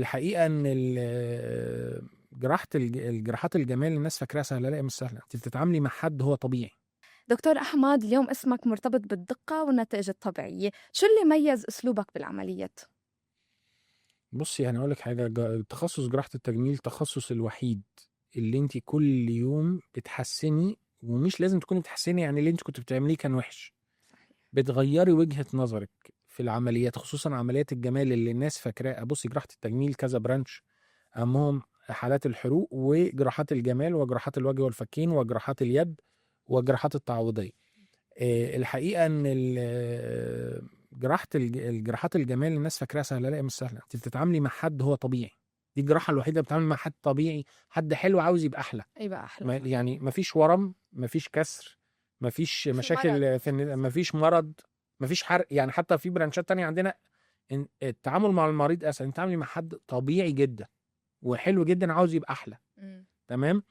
الحقيقة ان جراحه الجراحات الجمال الناس فاكراها سهله، لا هي مش سهله، انت بتتعاملي مع حد هو طبيعي. دكتور أحمد، اليوم اسمك مرتبط بالدقة والنتائج الطبيعية، شو اللي ميز أسلوبك بالعمليات؟ بصي، يعني اقول لك حاجه، تخصص جراحه التجميل التخصص الوحيد اللي انت كل يوم بتحسني، ومش لازم تكوني بتحسني يعني اللي انت كنت بتعمليه كان وحش. بتغيري وجهة نظرك في العمليات، خصوصا عمليات الجمال اللي الناس فاكراه. بصي، جراحة التجميل كذا branch، اهمهم حالات الحروق وجراحات الجمال وجراحات الوجه والفكين وجراحات اليد وجراحات التعويضية. الحقيقة ان جراحة الجراحات الجمال الناس فاكراها سهلة، لا هي مش سهلة، انت بتتعاملي مع حد هو طبيعي. دي الجراحة الوحيدة اللي بتتعامل مع حد طبيعي، حد حلو عاوز يبقى أحلى. يبقى أحلى. يعني مفيش ورم، مفيش كسر، مفيش مشاكل مرض. في مفيش مرض، مفيش حرق. يعني حتى في branch ات تانية عندنا التعامل مع المريض اسهل، انت بتتعاملي مع حد طبيعي جدا وحلو جدا عاوز يبقى احلى. تمام.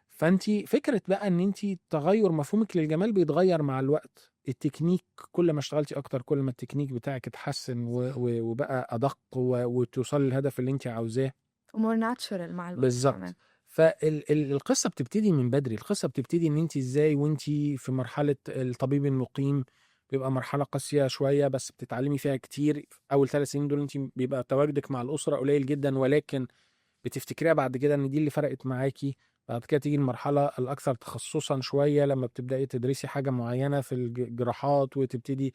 فانت فكرة بقى ان انت تغير مفهومك للجمال بيتغير مع الوقت. التكنيك كل ما اشتغلتي اكتر كل ما التكنيك بتاعك اتحسن وبقى ادق وتوصلي للهدف اللي انت عاوزاه. و more natural مع الوقت. بالظبط. كمان. فالقصة بتبتدي من بدري، القصة بتبتدي ان انت ازاي وانت في مرحلة الطبيب المقيم، بيبقى مرحلة قاسية شوية بس بتتعلمي فيها كتير. اول 3 سنين دول انت بيبقى تواجدك مع الاسرة قليل جدا، ولكن بتفتكريها بعد كده ان دي اللي فرقت معاكي. بعد كده تيجي المرحلة الاكثر تخصصا شوية لما بتبداي تدرسي حاجة معينة في الجراحات وتبتدي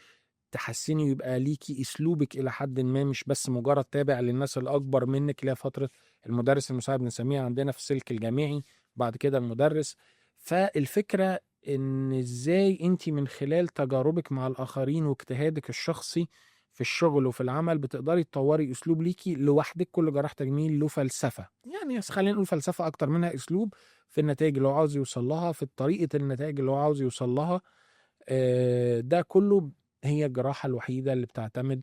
تحسني ويبقى ليكي اسلوبك الى حد ما، مش بس مجرد تابع للناس الاكبر منك، اللي هي فترة المدرس المساعد بنسميها عندنا في السلك الجامعي، بعد كده المدرس. فالفكرة ان ازاي انت من خلال تجاربك مع الاخرين واجتهادك الشخصي في الشغل وفي العمل بتقدري تطوري اسلوب ليكي لوحدك. كل جراح تجميل له فلسفة، يعني خلينا نقول فلسفة اكتر منها اسلوب في النتائج اللي هو عاوز يوصل لها، في طريقه النتائج اللي هو عاوز يوصل لها. ده كله هي الجراحة الوحيدة اللي بتعتمد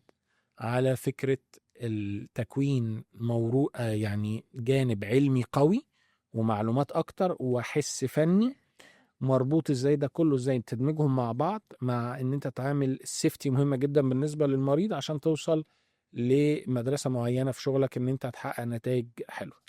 على فكرة التكوين موروء، يعني جانب علمي قوي ومعلومات أكتر وحس فني مربوط. ازاي ده كله، ازاي تدمجهم مع بعض، مع ان انت تعامل ال safety مهمة جدا بالنسبة للمريض عشان توصل لمدرسة معينة في شغلك ان انت تحقق نتائج حلوة.